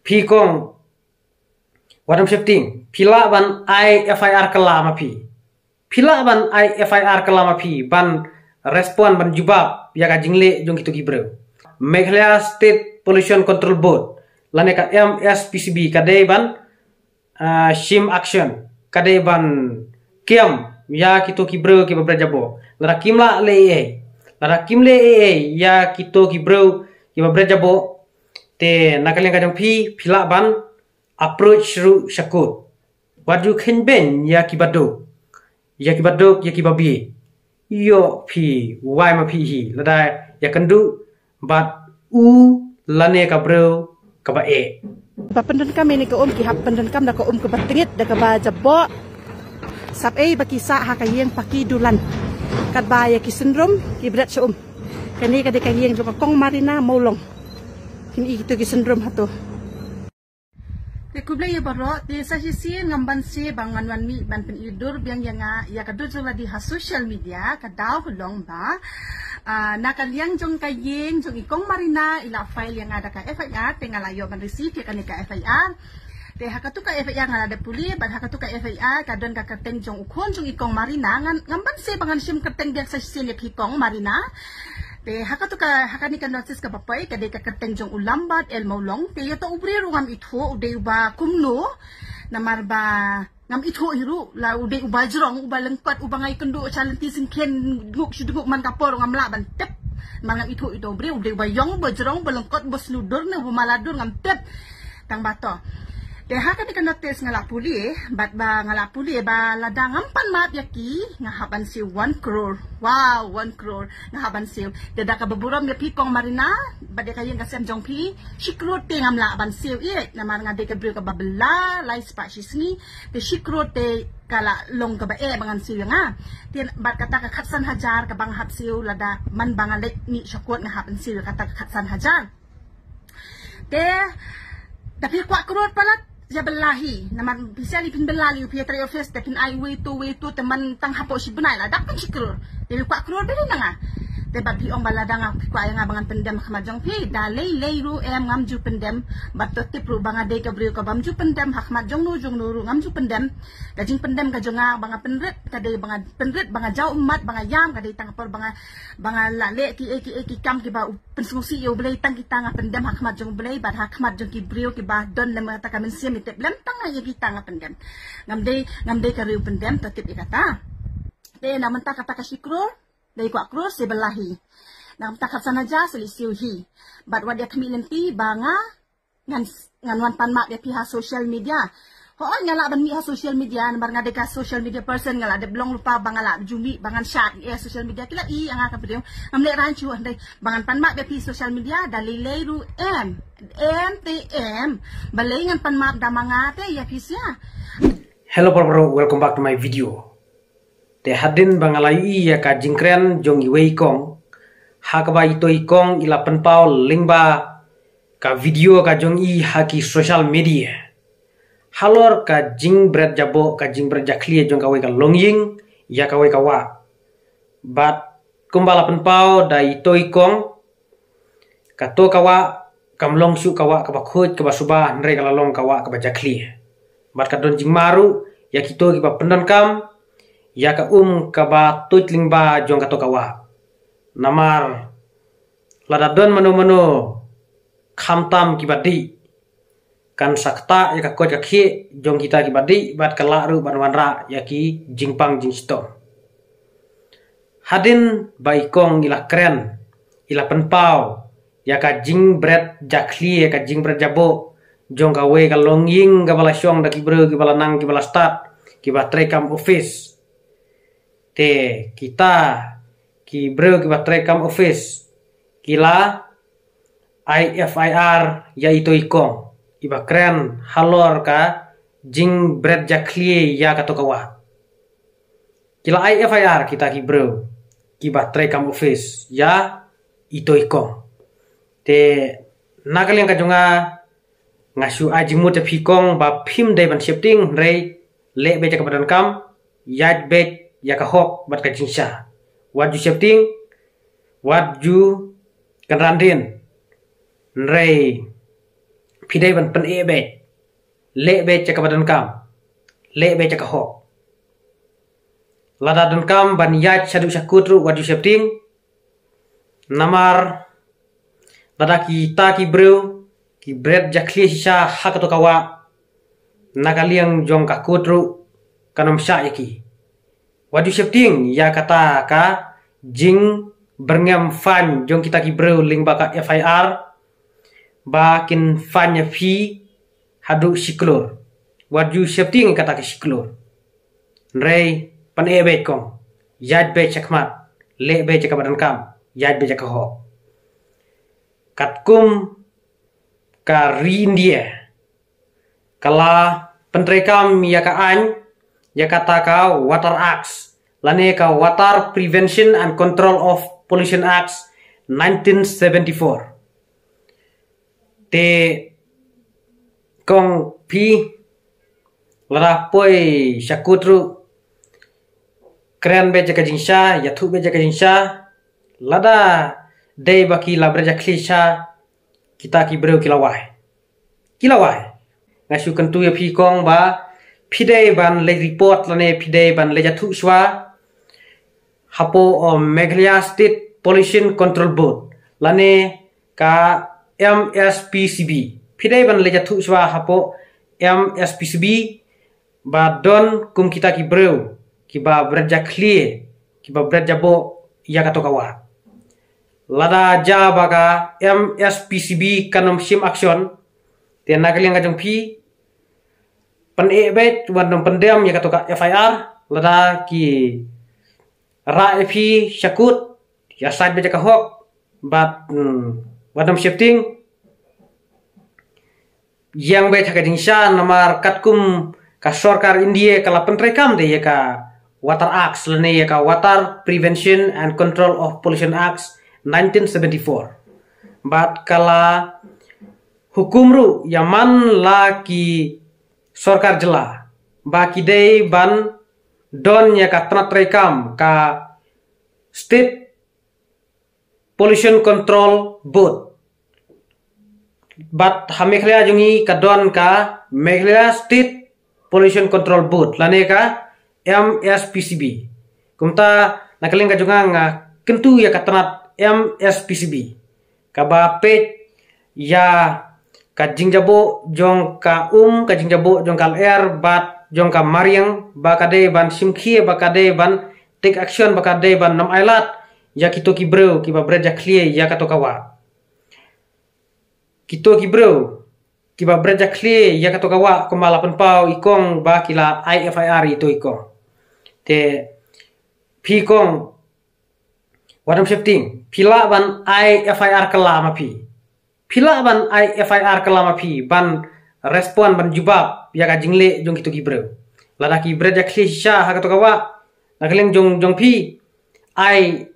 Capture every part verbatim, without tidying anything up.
Phi kong, wat ym sheptieng, phi lah ban ai F I R kylla ma phi. Phi lah ban ai F I R kylla ma phi ban respond, ban jubab ïa ka jingleh jong kito ki briew. Meghalaya State Pollution Control Board lane ka M S P C B ka dei ban, ah, shim action, ka dei ban kem ïa kito ki briew kiba bret jaboh. Lada kim lah leh ei ei, lada kim leh ei ei ïa kito ki briew kiba bret jaboh, te na ka liang ka jong phi, phi lah ban approach ruh sha court. Wat ju khein beiñ ïa kiba duk, ïa kiba duk, ïa kiba bieit. Ïoh phi wai ma phi hi lada ïakynduh bad u lane ka briew kaba eh. Ba pyndonkam ïa kane ka um, ki hap pyndonkam da ka um kaba tngit, da kaba jaboh. Sap ei ba ki sah ha ka ïing paki dulan. Katba ïa ki syndrom ki bret sha um. Kane ka dei ka ïing jong ka Kong Marina Mawlong. Kin i kito ki syndrom hato. Te khublei ïa baroh, te sa shisien ngam banse ba ngan wan mih ban pyni dur biang ïa nga ïa ka dur jong lade ha social media, ka daw ka long ba, ah, na ka liang jong ka ïing jong i Kong Marina i la file ïa nga da ka F I R, te nga la ïoh ban receive ïa kane ka F I R. Te ha katu ka F I R nga la dep pule, bad ha katu ka F I R ka don ka kyrteng jong u khun jong i Kong Marina, ngan, ngam banse ba ngan shim kyrteng biang sa shisien ïa phi Kong Marina. Te ha katu ka, ha kane ka notice kaba poi ka dei ka kyrteng jong u Lambert L Mawlong. Te ïa to u briew ruh ngam ithuh u dei uba kumno. Namar ba ngam ithuh hi ruh, la u dei uba jrong, uba lyngkot, uba nga ïakynduh sha lynti syngkien, dnguk shu dnguk man ka por, ngam lah ban tip. Namar ngam ithuh ïa uto u briew, u dei uba ïong, uba jrong, uba lyngkot, uba sniew dur ne uba mala dur, ngam tip. Tang ba to. Te ha kane ka notice nga la pule, bad ba nga la pule ba lada ngam pan map ïa ki, nga hap ban siew one crore. Wow, one crore. Nga hap ban siew. Te da kaba burom ïa phi Kong Marina, bad ïa ka ïing ka sem jong phi, shi crore te ngam lah ban siew ïa, namar nga dei ka briew kaba bylla lai spah shi sngi. Te shi crore te ka la long kaba eh ba ngan siew ïa nga. Te bad kata ka khatsan hajar kaba nga hap siew lada man ba nga leit mih sha court nga hap ban siew ïa kata ka khatsan hajar. Te da phi kwah crore palat, ïa bylla hi. Namar phi sha lei phin bylla lei, phi ïatrei office te phin ai uwei uto uwei uto, te man tang hapoh shi bnai la dap pyn shi crore. Te phi kwah crore beit na nga. Te bad phi ong ba lada nga, phi kwah ïa nga ba ngan pyndem ha khmat jong phi, da lei lei ruh em ngam ju pyndem. Bad to tip ruh ba nga dei ka briew kabym ju pyndem ha khmat jong no jong no ruh, ngam ju pyndem. Ka jingpyndem ka jong nga ba nga pynrit ka dei ba nga pynrit, ba nga jaw ummat, ba nga ïam ka dei tang ka por ba nga, ba nga la leh kiei kiei ki kam kiba u pynsngewsih ïa U Blei, tang kita nga pyndem ha khmat jong U Blei bad ha khmat jong ki briew kiba don lem kata ka mynsiem ïa tip lem, tang ïa kita nga pyndem. Ngam dei, ngam dei ka riew pyndem, to tip ïa kata. Te na mynta kata ka shi crore, da i kwah crore, siew bylla hi. Na mynta khatsan hajar, siew lei siew hi. Bad wat ïa khmih lynti ba nga ngan, ngan wan pan map ïa phi ha social media. Hooid nga lah ban mih ha social media, namar nga dei ka social media person, nga la dep long lypa ba nga la ju mih ba ngan shad ïa social media, ki la i ïa nga ka briew. Ngam leh rang shuh, hynrei ba ngan pan map ïa phi social media, da lei lei ruh em. Em te em. Balei ngan pan map da ma nga te ïa phi sha. Hello para bro, welcome back to my video. Te hadien ba nga la ïohi ïa ka jingkren jong iwei i kong, ha kaba ito i kong i la pynpaw lyngba ka video ka jong i ha ki social media halor ka jingbret jaboh, ka jingbret jakhlia jong kawei ka longïing ïa kawei ka wah. Bad kumba la pynpaw da ito i kong, kato ka wah kam long shuh ka wah kaba khuid kaba suba, hynrei ka la long ka wah kaba jakhlia. Bad ka don jingma ruh ïa kito kiba pyndonkam ïa ka um kaba tuid lyngba jong kato ka wah. Namar lada don mano mano khamtam kiba dih, kan sa ktah ïa ka koit ka khiah jong kita kiba dih bad ka lah ruh ban wanrah ïa ki jingpang jingshitom. Hadien ba i kong i la kren, i la pynpaw ïa ka jingbret jakhlia, ïa ka jingbret jaboh jong kawei ka longïing kaba la shong da ki briew kiba la nang, kiba la stad, kiba trei kam office. Te kita ki briew kiba trei kam office ki la ai F I R ïa ito i kong iba kren halor ka jingbret jakhlia ïa kato ka wah. Ki la ai F I R kita ki briew kiba trei kam office ïa ito i kong. Te na ka liang ka jong nga, nga shu ai jingmut ïa phi kong ba phim dei ban sheptieng, hynrei leh beit ïa kaba donkam, ïaid beit ïa ka hok bad ka jingshisha. Wat ju sheptieng, wat ju kynran dien. Hynrei ki dei ban pyneh beit, leh beit ïa kaba donkam, leh beit ïa ka hok. Lada donkam ban ïaid shaduh sha kut ruh wat ju sheptieng. Namar lada kita ki briew ki bret jakhlia shisha ha kato ka wah, na ka liang jong ka kut ruh kan ym shah ïa ki. Wat ju sheptieng ïa kata ka jingbyrngem fine jong kita ki briew lyngba ka F I R, ba kin fine ïa phi haduh shi klur. Wat ju sheptieng ïa kata ka shi klur. Hynrei pyneh beit kong, ïaid beit shakhmat, leh beit ïa kaba donkam, ïaid beit ïa ka hok. Katkum ka ri India ka la pyntreikam ïa ka aiñ, ïa kata ka Water Acts, lane ka Water Prevention and Control of Pollution Acts nineteen seventy-four. Te kong phi, lada poi sha kut ruh, kren beit ïa ka jingshisha, ïathuh beit ïa ka jingshisha, lada dei ba ki la bret jakhlia shisha, kita ki briew ki la wai. Ki la wai. Nga shu kyntu ïa phi kong ba phi dei ban leit report lane phi dei ban leit ïathuh shuwa hapoh, uh, Meghalaya State Pollution Control Board lane ka M S P C B. Phi dei ban leit ïathuh shuwa hapoh M S P C B ba don kum kita ki briew kiba bret jakhlia, kiba bret jaboh ïa kato ka wah. Lada jia ba ka M S P C B kan ym shim action, te na ka liang ka jong phi, pyneh beit, wat nym pyndem ïa kato ka F I R. Lada ki rah ïa phi sha kut, ïasaid beit ïa ka hok, bad, hmm, wat nym sheptieng. Ïeng beit ha ka jingshisha, namar katkum ka sorkar India ka la pyntreikam de ïa ka Water Acts lane ïa ka Water Prevention and Control of Pollution Acts nineteen seventy-four. Bad ka la hukum ruh ïa man la ki sorkar jylla ba ki dei ban don ïa ka tnat treikam ka State Pollution Control Board. Bad ha Meghalaya jong ngi ka don ka Meghalaya State Pollution Control Board lane ka M S P C B. Kumta na ka liang ka jong nga, nga kyntu ïa ka tnat M S P C B kaba peit ïa ka jingjaboh jong ka um, ka jingjaboh jong ka lyer bad jong ka mariang, ba ka dei ban shim khia, ba ka dei ban take action, ba ka dei ban nym ailad ïa kito ki briew kiba bret jakhlia ïa kato ka wah. Kito ki briew kiba bret jakhlia ïa kato ka wah, kumba la pynpaw i kong ba ki la ai F I R ïa ito i kong. Te phi kong, wat nym sheptieng, phi lah ban ai F I R kylla ma phi. Phi lah ban ai F I R kylla ma phi ban respond, ban jubab ïa ka jingleh jong kito ki briew. Lada ki bret jakhlia shisha ha kato ka wah, na ka liang jong, jong phi, ai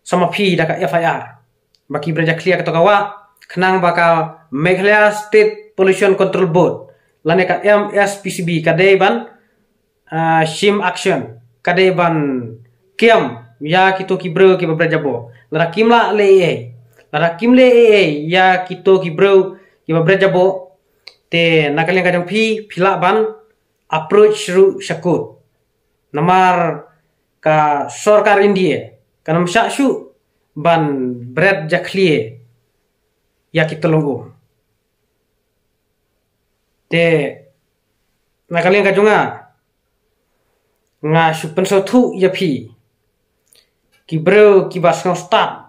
sa ma phi da ka F I R ba ki bret jakhlia kato ka wah, khnang ba ka Meghalaya State Pollution Control Board lane ka M S P C B ka dei ban, ah, shim action, ka dei ban kem ïa kito ki briew kiba bret jaboh. Lada kim lah leh ei ei, lada kim leh ei ei ïa kito ki briew kiba bret jaboh, te na ka liang ka jong phi, phi lah ban approach ruh sha kut. Namar ka sorkar India kan ym shah shuh ban bret jakhlia ïa ki tyllong um. Te na ka liang ka jong nga, nga shu pynsngewthuh ïa phi, ki briew kiba sngew stad,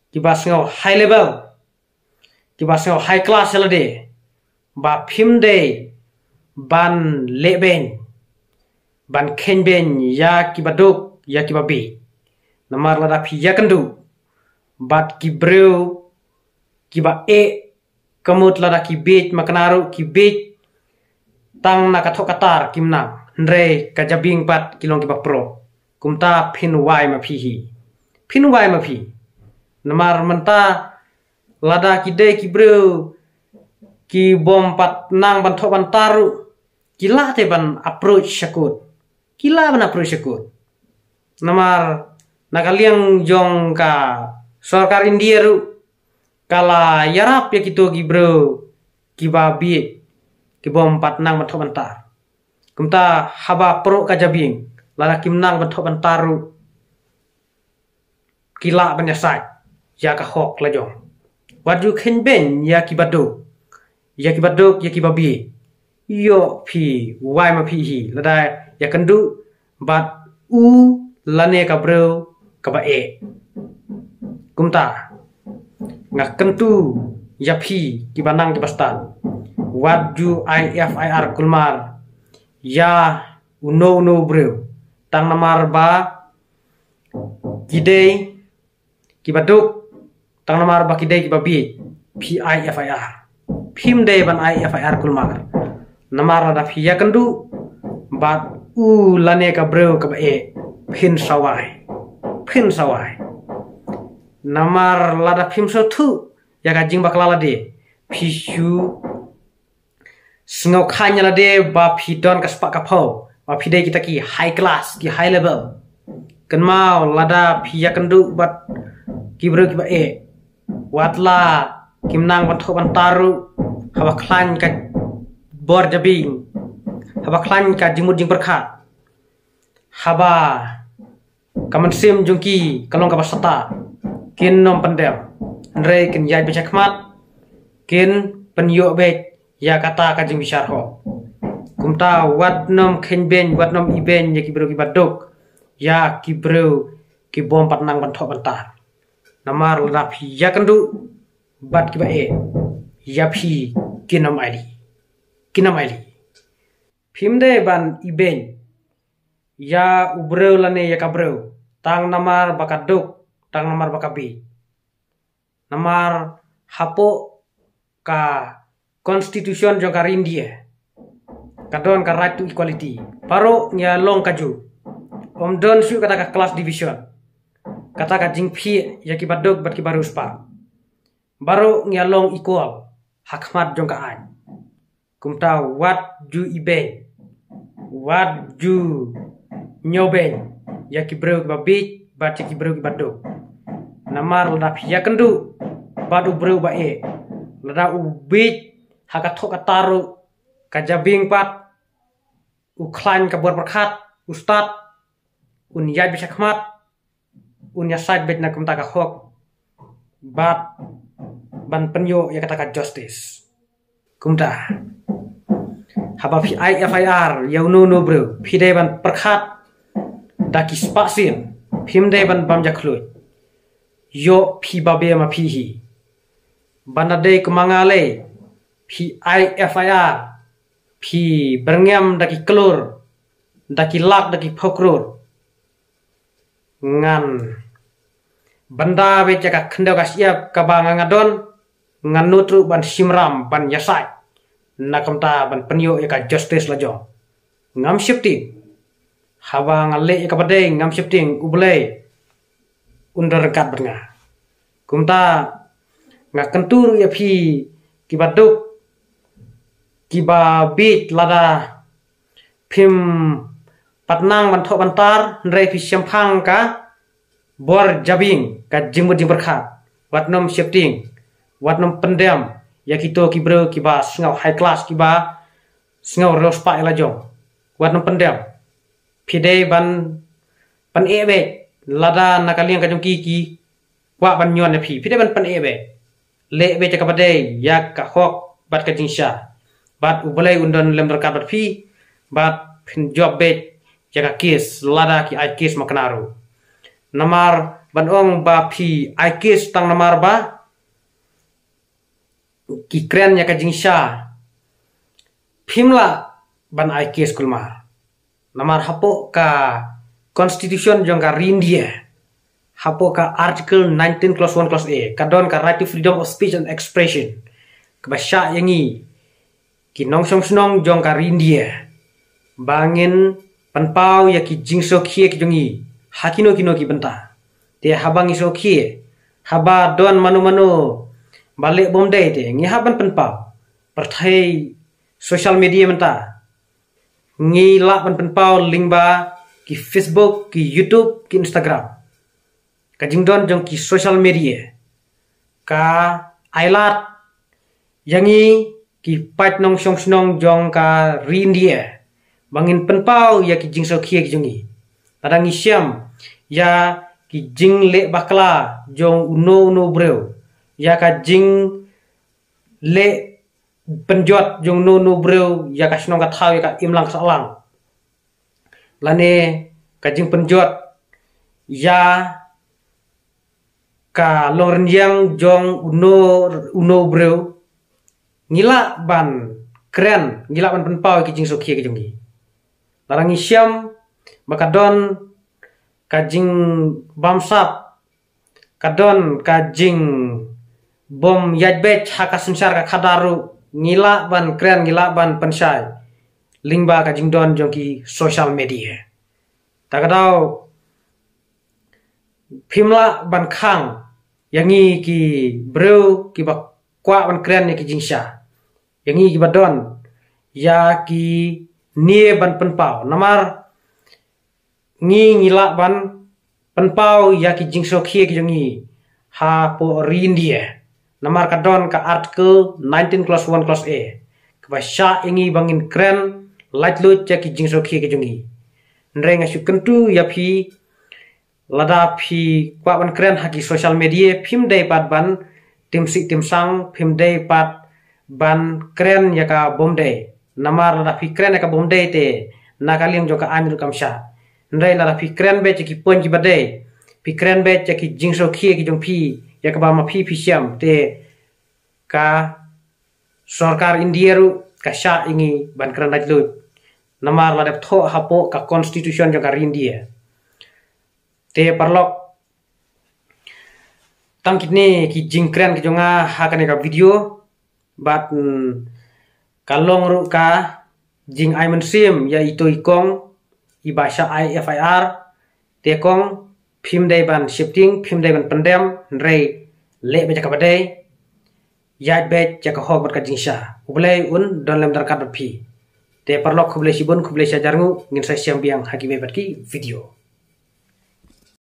kiba sngew high level, kiba sngew high class ïa lade, ba phim dei ban lehbeiñ, ban kheiñbeiñ ïa kiba duk, ïa kiba bieit. Namar lada phi ïakynduh bad ki briew kiba eh, ka mut lada ki bieit ma kane ruh ki bieit tang na ka thoh ka tar kim nang, hynrei ka jabieng pat ki long kiba proh. Kumta phin wai ma phi hi. Phin wai ma phi. Namar mynta lada ki dei ki briew kibym pat nang ban thoh ban tar ruh, ki lah te ban approach sha kut. Ki lah ban approach sha kut. Namar na ka liang jong ka sorkar India ruh ka la ïarap ïa kito ki briew kiba bieit, ki bym pat nang ban thoh ban tar. Kumta haba pyrshah ka jabieng, lada kim nang ban thoh ban tar ruh, ki lah ban ïasaid ïa ka hok la jong. Wat ju khein beiñ ïa kiba duk, ïa kiba duk, ïa kiba bieit. Ïoh phi wai ma phi hi, lada ïakynduh bad u lane ka briew kaba eh. Kumta nga kyntu ïa phi kiba nang kiba stad, wat ju ai F I R kulmar ïa uno uno u briew, tang namar ba ki dei kiba duk, tang namar ba ki dei kiba bieit, phi ai F I R. Phim dei ban ai F I R kulmar. Namar lada phi ïakynduh bad u lane ka briew kaba eh, phin sa wai. Phin sa wai. Namar lada phim sngewthuh ïa ka jingbakla lade, phi shu sngewkhlaiñ ïa lade ba phi don ka spah ka phew, ba phi dei kita ki high class, ki high level. Kynmaw, lada phi ïakynduh bad ki briew kiba eh, wat la kim nang ban thoh ban tar ruh, haba khlaiñ ka bor jabieng, haba khlaiñ ka jingmut jingpyrkhat, haba ka mynsiem jong ki ka long kaba sata, kin nym pyndem. Hynrei kin ïaid beit shakhmat, kin pynïoh beit ïa kata ka jingbishar hok. Kumta wat nym khein beiñ, wat nym ibeiñ ïa ki briew kiba duk, ïa ki briew ki bym pat nang ban thoh ban tar. Namar lada phi ïakynduh bad kiba eh, ïa phi kin nym ailad. Kin nym ailad. Phim dei ban ibeiñ ïa u briew lane ïa ka briew, tang namar ba ka duk, tang namar ba ka bieit. Namar hapoh ka constitution jong ka ri India, ka don ka right to equality. Baroh ngi long kajuh. Ym don shuh kata ka class division, kata ka jingphiah ïa kiba duk bad kiba riewspah. Baroh ngi long equal ha khmat jong ka aiñ. Kumta wat ju ibeiñ, wat ju ñiewbeiñ ïa ki briew kiba bieit bad ïa ki briew kiba duk. Namar lada phi ïakynduh bad u briew ba eh, lada u bieit ha ka thoh ka tar ruh, ka jabieng pat, u khlaiñ ka bor pyrkhat, u stad, un ïaid beit shakhmat, un ïasaid beit na kumta ka hok, bad ban pynïoh ïa kata ka justice. Kumta haba phi ai F I R ïa uno uno u briew, phi dei ban pyrkhat da ki spah sien, phim dei ban bam jakhluit. Ïoh phi babe ma phi hi. Ban da dei kum ma nga lei, phi ai F I R, phi byrngem da ki klur, da ki lak, da ki phew klur. Ngan bynda beit ïa ka khyndew ka shyiap kaba nga nga don, ngan nud ruh ban shim ram ban ïasaid na kumta ban pynïoh ïa ka justice la jong. Ngam sheptieng. Haba nga leh ïa kaba dei, ngam sheptieng U Blei un don ryngkat bad nga. Kumta nga kyntu ruh ïa phi kiba duk, kiba bieit, lada phim pat nang ban thoh ban tar, hynrei phi shemphang ka bor jabieng, ka jingmut jingpyrkhat, wat nym sheptieng, wat nym pyndem ïa kito ki briew kiba sngew high class, kiba sngew riewspah ïa la jong. Wat nym pyndem. Phi dei ban pyneh beit, lada na ka liang ka jong ki ki kwah ban ñion ïa phi, phi dei ban pyneh beit. Leh beit ïa kaba dei, ïa ka hok bad ka jingshisha. Bad U Blei un don lem ryngkat bad phi, bad phin jop beit ïa ka case, lada ki ai case ma kane ruh. Namar ban ong ba phi ai case tang namar ba ki kren ïa ka jingshisha, phim lah ban ai case kulmar. Namar hapoh ka constitution jong ka ri India, hapoh ka article nineteen clause one clause A, ka don ka right to freedom of speech and expression, kaba shah ïa ngi ki nongshong shnong jong ka ri India ba ngin pynpaw ïa ki jingsngewkhia ki jong ngi ha kino kino ki bynta. Te haba ngi sngewkhia, haba don mano mano ba leh bym dei, te ngi hap ban pynpaw. Pyrthei social media mynta, ngi lah ban pynpaw lyngba ki Facebook, ki YouTube, ki Instagram. Ka jingdon jong ki social media ka ai lad ïa ngi ki paid nongshong shnong jong ka ri India ba ngin pynpaw ïa ki jingsngewkhia ki jong ngi. Lada ngi shem ïa ki jingleh bakla jong uno uno u briew, ïa ka jingleh pynjot jong uno uno u briew ïa ka shnong ka thaw, ïa ka imlang sahlang, lane ka jingpynjot ïa ka longrynïeng jong uno uno u briew, ngi lah ban kren, ngi lah ban pynpaw ïa ki jingsngewkhia ki jong ngi. Lada ngi shem ba ka don ka jingbamsap, ka don ka jingbym ïaid beit ha ka synshar ka khadar ruh, ngi lah ban kren, ngi lah ban pynshai lyngba ka jingdon jong ki social media. Ta ka daw phim lah ban khang ïa ngi ki briew kiba kwah ban kren ïa ki jingshisha, ïa ngi kiba don ïa ki ne ban pynpaw. Namar ngi, ngi lah ban pynpaw ïa ki jingsngewkhia ki jong ngi hapoh ri India. Namar ka don ka Article nineteen clause one clause A kaba shah ïa ngi ba ngin kren laitluid ïa ki jingsngewkhia ki jong ngi. Hynrei nga shu kyntu ïa phi, lada phi kwah ban kren ha ki social media, phim dei pat ban tim sih tim sang, phim dei pat ban kren ïa ka bym dei. Namar lada phi kren ïa ka bym dei te na ka liang jong ka aiñ ruh kam shah. Hynrei lada phi kren beit ïa ki point kiba dei, phi kren beit ïa ki jingsngewkhia ki jong phi, ïa kaba ma phi phi shem, te ka sorkar India ruh ka shah ïa ngi ban kren laitluid. Namar la dep thoh hapoh ka constitution jong ka ri India. Te paralok, tang kine ki jingkren ki jong nga ha kane ka video, bad, mm, ka long ruh ka jingai mynsiem ïa ito i kong iba shah ai F I R. Te kong, phim dei ban shifting, phim dei ban pyndem, hynrei leh beit ïa kaba dei, ïaid beit ïa ka hok bad ka jingshisha. U Blei un don lem don ryngkat bad phi. Te paralok, khublei shibun, khublei shihajar nguh, ngin sa ïashem biang ha kiwei pat ki video.